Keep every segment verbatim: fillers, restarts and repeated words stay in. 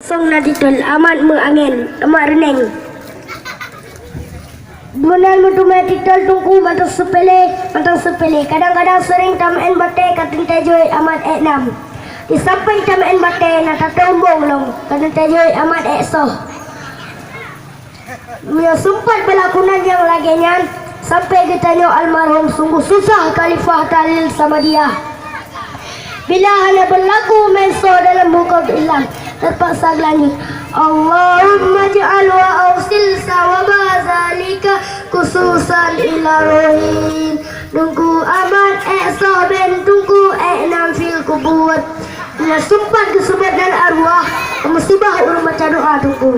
Song na titol amat meuangén, amat reuneng. Beunang meuteumé titol Teungku mantong seupele, mantong seupele. Kadang-kadang seuring tameuén batée ka teuntée jeuet amat ék nam. Di sampéng tameuén batée na tateumbong lom ka teuntée jeuet amat ék soh. Meunyoe seumpat beulaku nan nyang lagée nyan, sampoe geutanyoe almarhum sungguh susah Khalifah Tahlil Samadiyah. Bila hana beulaku meusoe dalam huköm Islam, teupaksa geulanjut. Allahumma ja'al wa ausil sawaba zalika khususan ila rohin. Teungku amat ék soh ben teungku ék nam fil kubur. Bila seumpat geuseubut nan arwah, musibah ureuëng baca doa teungku.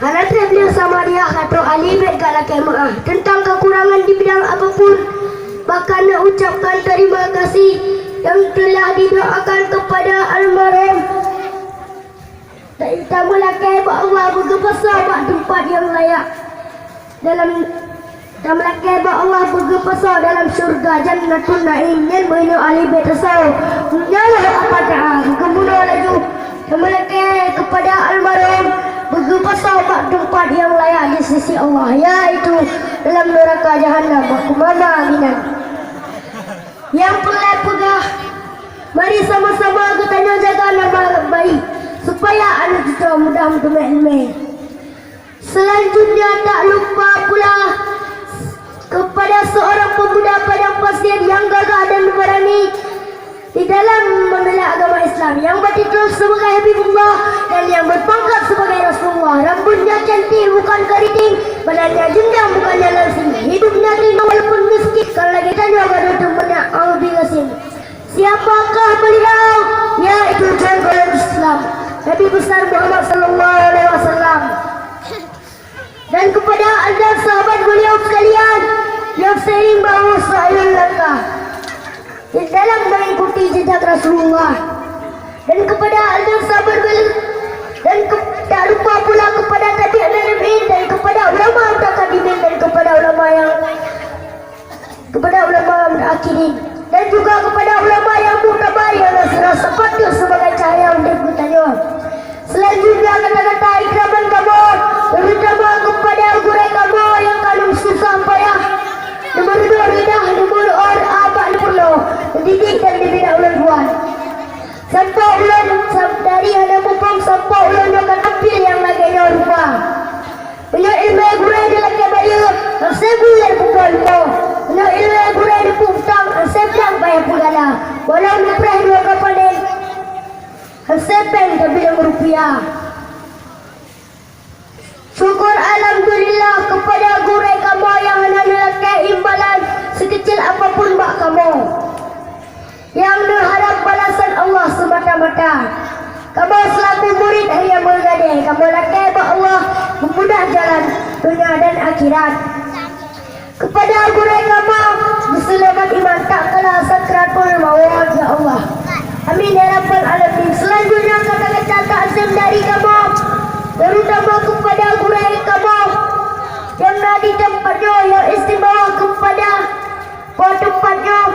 Hana treb lé Samadiyah atau ahli bét ka lakée meuáh teuntang keukurangan di bidang apapun, bahkan neuucapkan terima kasih nyang teulah didoakan kepada almarhum. Dan tameulakée bak Allah beugeupasoe bak teumpat nyang layak dalam Tameulakée bak Allah beugeupasoe dalam syeuruga Jannatun Naim nyan meunyoe ahli bét tasoe. Meunyoe apa taa geukeumunoe laju, tameulakée keupada almarhum beugeupasoe bak teumpat nyang layak di sisi Allah, yaitu dalam neuraka Jahannam. Allahumma amin. Nyang peureulée peugah, mari sama-sama geutanyoe jaga nama baik supaya aneuk cucoe mudah meuteumé ileumé. Selanjutnya, tak lupa pula kepada seorang pemuda padang pasir yang gagah dan berani di dalam membela agama Islam, yang bertitel sebagai Habibullah dan yang berpangkat sebagai Rasulullah. Rambutnya cantik, bukan keriting, badannya jenjang, bukannya langsing. Hidupnya terima walaupun miskin, kalau lagi tanya baru tu benak Abu Yasin. Siapakah beliau? Yaitu Jenderal Islam, Nabi besar Muhammad sallallahu alaihi wasallam. Dan kepada anda sahabat beliau sekalian yang seiring bahu seayun langkah di dalam mengikuti jejak Rasulullah. Dan kepada anda sahabat beliau, dan ke- tak lupa pula kepada tabi'in tabi'in dan kepada ulama mutaqaddimin dan kepada ulama yang kepada ulama mutaakhirin, dan juga kepada ulama yang muktabar yang sudah sepatut sebagai cahaya untuk geutanyoe. Selanjutnya, kata-kata ikraman kamoe, terutama kepada gurée kamoe yang ka lheueh susah payah, neumeurideh-rideh, neumeuruoh bak neupeurunoe, neudidik dan neubina ulôn tuan. Sampoe ulôn sam- dari hana muphom sampoe ulôn nyoe ka tampil nyang lagée nyoe rupa. Meunyoe ileumé gurée dilakée bayeue, hase buleuen pukon po. Meunyoe ileumé gurée dipeuutang, hase blang payah peugala. Walau neupreh dua kapanen, hase péng tabilang rupiah. Syukur alhamdulillah kepada gurée kamoe nyang hana neulakée imbalan sikeucil apapun bak kamoe. Nyang neuharab balasan Allah seumata-mata. Kamoe seulaku murit hanya meugadée, kamoe lakée bak Allah meumudah jalan donya dan akhirat. Kepada gurée kamoe, beuseulamat iman tak kala sakratul maut, ya Allah. Amin ya rabbal alamin. Selanjutnya kata-kata takzim dari kamoe, terutama kepada gurée kamoe nyang na di teumpat nyoe, nyang istimewa kepada po teumpat nyoe.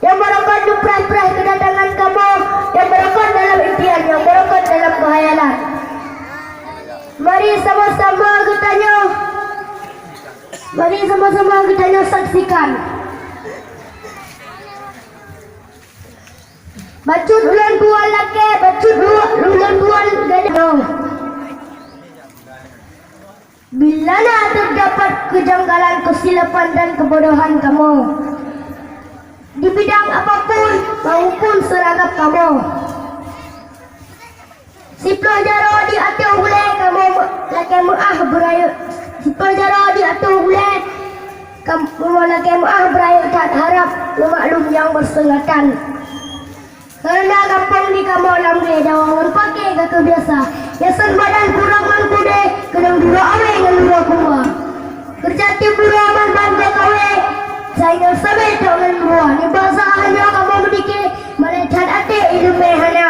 Nyang barokot neupreh-preh keudatangan kamoe, nyang barokot dalam impian, nyang barokot dalam khayalan. Mari sama-sama geutanyoe, mari sama-sama geutanyoe saksikan. Bacut ulôn tuan lakée, bacut ulôn tuan gadôh. Bila na teudapat keujanggalan, keusilapan dan keubodohan kamoe di bidang apapun maupun seuragam kamoe, siploh jaroe di ateueh ulée kamoe lakée meuáh beurayeuk. Siploh jaroe di ateueh ulée kamoe lakée meuáh beurayeuk that, harab leumaklum nyang beuseungatan. Kareuna gampông di kamoe lam glé dawang ngon paké ka keubiasa. Yason badan kurang ngon kudée, keunong duroe awé ngon duroe kuwa. Keureuja tieb uroe ban-ban ka kawé, saingan sabe tok ngon dua. Nibak saát nyoe kamoe meudike, malée that até ileumé hana.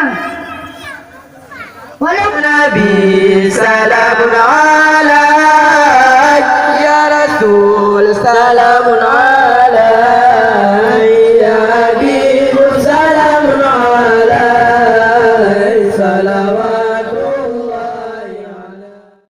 Walau Nabi, salamun alaik, ya Rasul, salamun alaik, ya Habib, salamun alaik. Wassalamualaikum